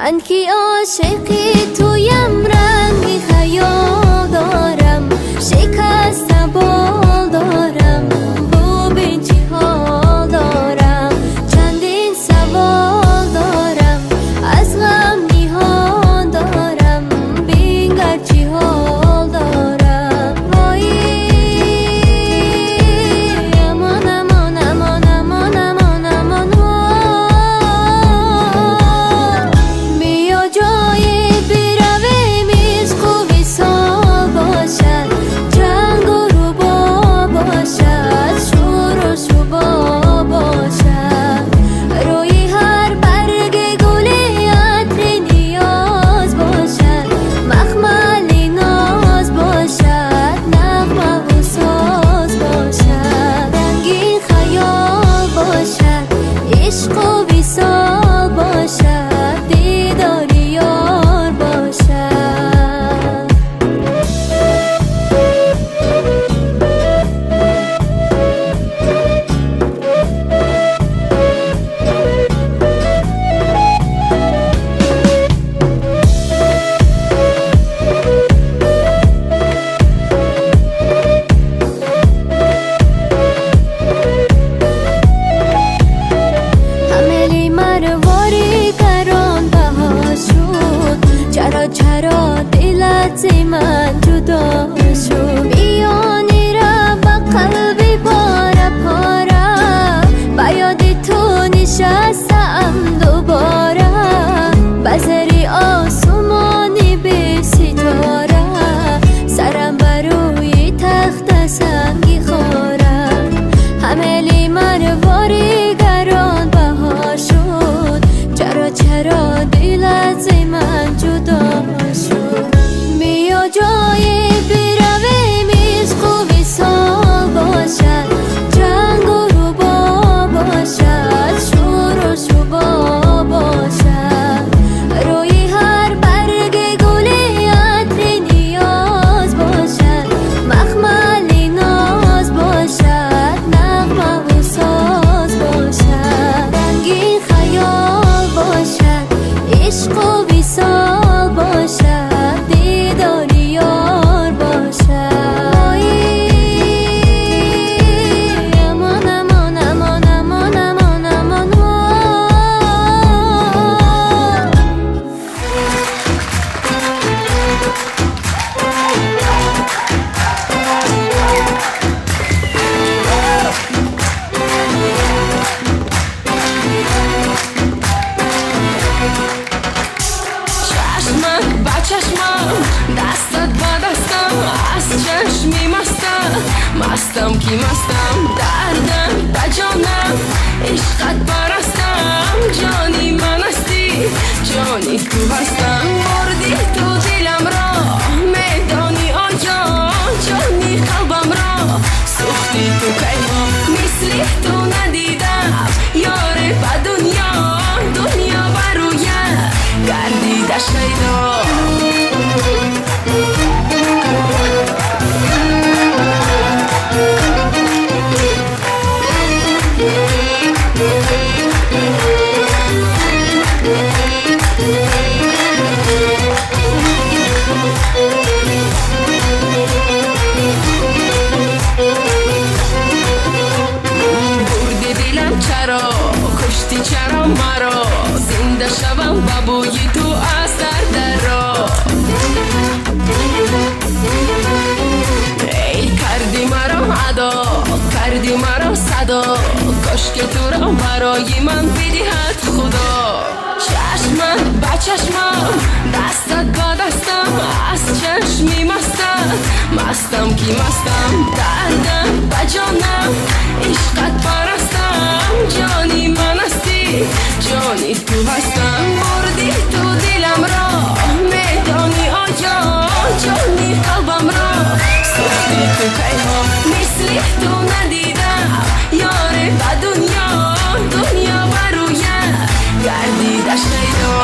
Ман ки ошиқи туям, ранги хаёл дорам, шикаста бол дорам, бубин чӣ ҳол дорам, чандин савол дорам, аз ғам ниҳон дорам, бингар чӣ ҳол дорам. Вой, амон, амон, амон, амон, амон, амон, биё ҷое биравем, ишқу висол бошад, чангу рубо бошад, шӯру шубо бошад, рӯи ҳар барги гули атри ниёз бошад, махмали ноз бошад, нағмаву соз бошад, рангин хаёл бошад, ишқу висол бошад, дидори ёр бошад. Ҳамели марвори гаронбаҳо шуд, чаро, чаро дилат зи ман ҷудо шуд? Миёни ра ба қалби пора пора, ба ёди ту нишастаам дубора, ба зери осумони беситора, сарам ба рӯи тахта санги хора. Ҳамели марвори гаронбаҳо шуд, чаро, чаро дилат зи ман ҷудо шуд? Биё ҷое биравем, ишқу висол бошад, чангу рубо бошад, шӯру шубо бошад, рӯи ҳар барги гули атри ниёз бошад, махмали ноз бошад, нағмаву соз бошад, рангин хаёл бошад, ишқу висол бошад, дидори ёр бошад. Вой, амон, амон, амон, амон, амон, амон. Чашмат ба чашмам, дастат ба дастам, аз чашми мастам, мастам ки мастам, дардам ба ҷонам, ишқат парастам, ҷони ман ҳастӣ, ҷони ту ҳастам, бурдӣ ту диламро, медонӣ оё, ҷони қалбамро сӯхтӣ ту кайҳо, мисли ту надидам ёре ба дунё, дунё барӯя гардида шайдо. Бурди дилам чаро, кушти чаро маро, зинда шавам ба бӯи ту аз дар даро. Эй, кардӣ маро адо, кардӣ маро садо, кошки туро барои ман бидиҳад худо. Чашмат ба чашмам, дастат ба дастам, аз чашми мастам, мастам ки мастам, дардам ба ҷонам, ишқат парастам, ҷони ман ҳастӣ, ҷони ту ҳастам, бурдӣ ту диламро, медонӣ оё, ҷони қалбамро сӯхтӣ ту кайҳо, мисли ту надидам ёре ба дунё, дунё барӯя гардида шайдо.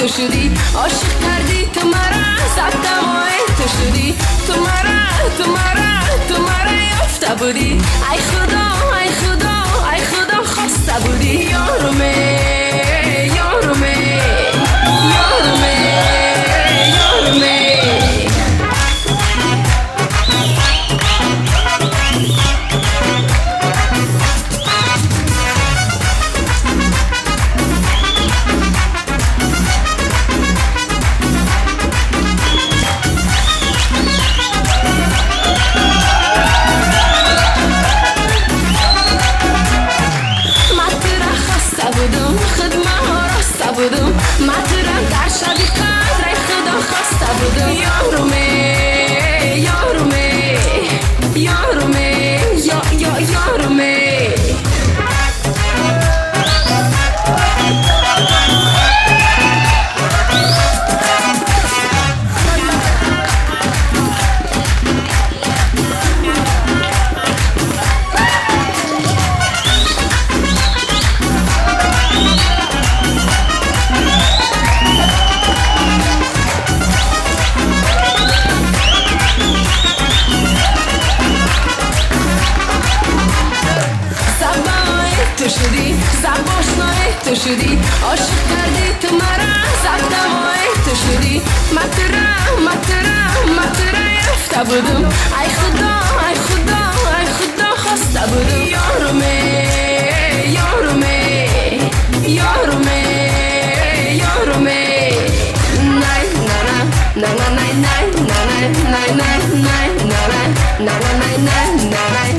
Ту шудӣ, ошиқ кардӣ ту мара, садамои ту шудӣ. Ту мара, ту мара, ту мара ёфта будӣ. Ай худо, ай худо, ай худо, хоста будӣ. Ёруме, ёруме, ёруме, ёруме. Ман тура хоста будум, худ ман ороста будум. Ман тура дар шаби қадр, ай худо, хоста будум. Ёруме, ёруме, ёруме, ё ё ёруме. Забои ту шудӣ, забошнои ту шудӣ, ошиқ кардӣ ту мара, садамои ту шудӣ. Ман тура, ман тура, ман тура ёфта будум. Ай худо, ай худо, ай худо, хоста будум. Ёруме, ёруме, ёруме, ёруме. Най на на на на най най на най най най най на най на на най най на най.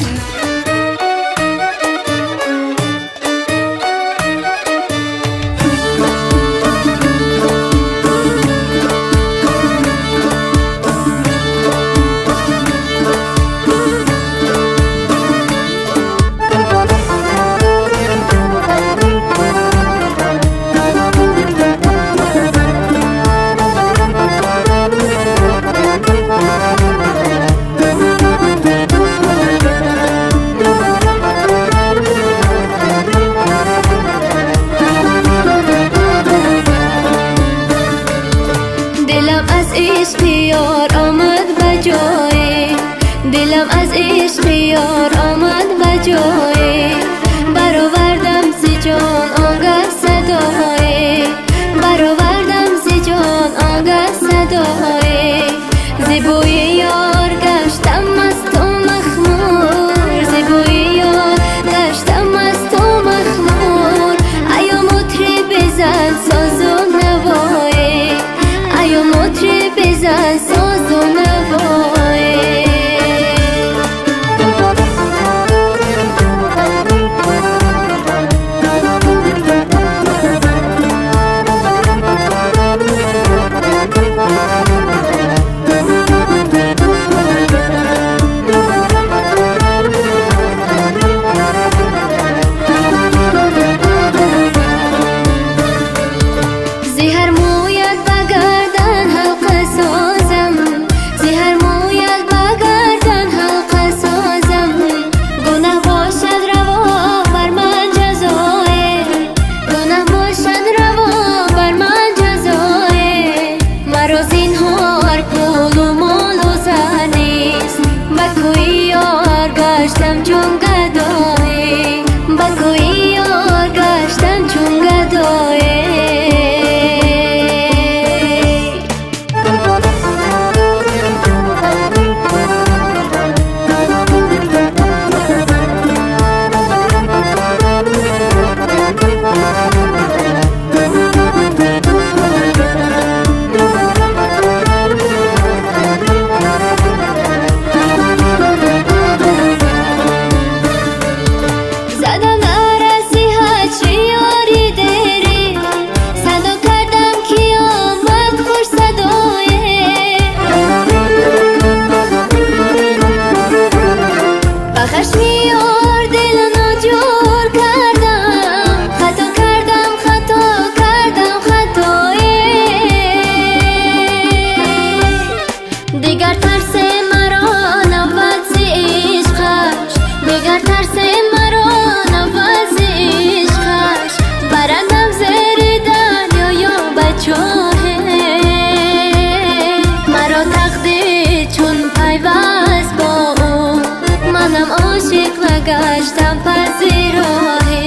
нагаштам пазироҳе,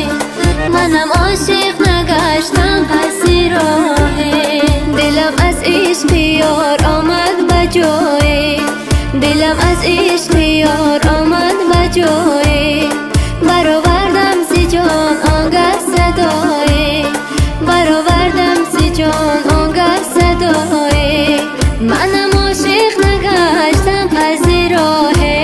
манам ошиқ нагаштам пазироҳе. Дилам аз ишқи ёр омад ба ҷое, дилам аз ишқи ёр омад ба ҷое. Баровардам зи ҷон он гаҳ садое, баровардам зи ҷон он гаҳ садое. Манам ошиқ нагаштам пазироҳе.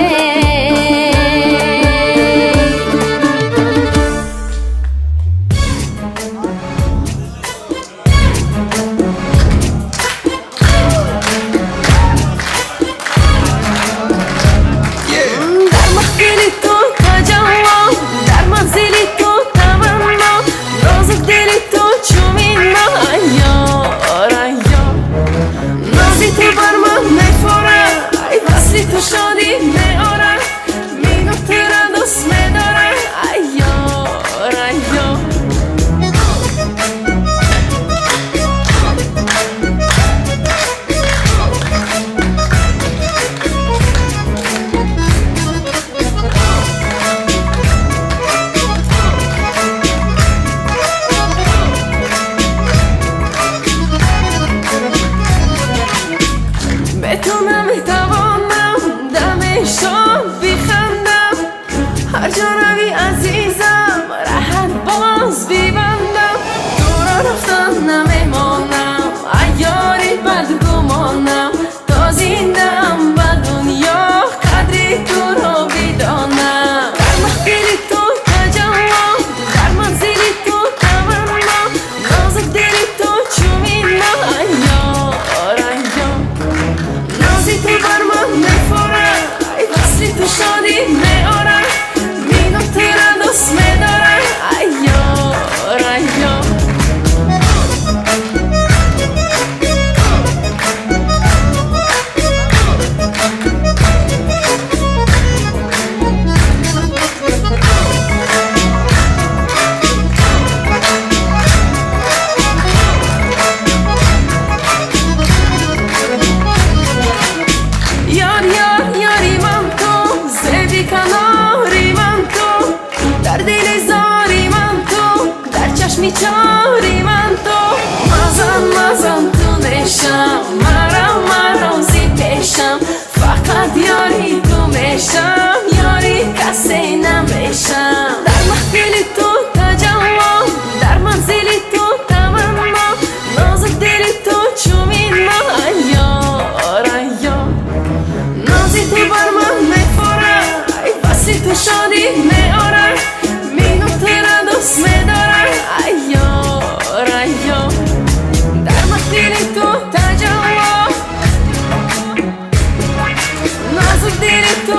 Дар маҳфили ту таҷалло, дар манзили ту таманно, нозук дили ту чу мино, ай ёр, ай ёр. Нози ту бар ман мефорад, ай васли ту шодӣ меорад, мино тура дӯст медорад, ай ёр, ай ёр. Бе ту наметавонам даме шод бихандам, ҳар ҷо рави азизам раҳат боз бибандам. Туро рафтан намемонам, ай ёри бадгумонам, то зиндаам ба дунё қадри туро бидонам. Дар маҳфили ту таҷалло, дар манзили ту таманно, нозук дили ту чу мино, ай ёр, ай ёр. Нози ту бар ман мефорад, ай васли ту шодӣ меорад, мино тура дӯст медорад, ай ёр, ай ёр. Ёр, ёр, ёри ман ту, зеби канори ман ту, дар дили зори ман ту, дар чашми чори ман ту. Мазан, мазан ту мешам, марам, марам зи пешам, фақат ёри ту мешам, ёри касе намешам. Дар маҳфили ту таҷалло, дар манзили ту таманно, нозук дили ту чу мино, ай ёр, ай ёр. Нози ту бар ман мефорад, ай васли ту шодӣ меорад, мино тура дӯст медорад, ай ёр, ай ёр. Дар маҳфили ту таҷалло, нозук дили ту.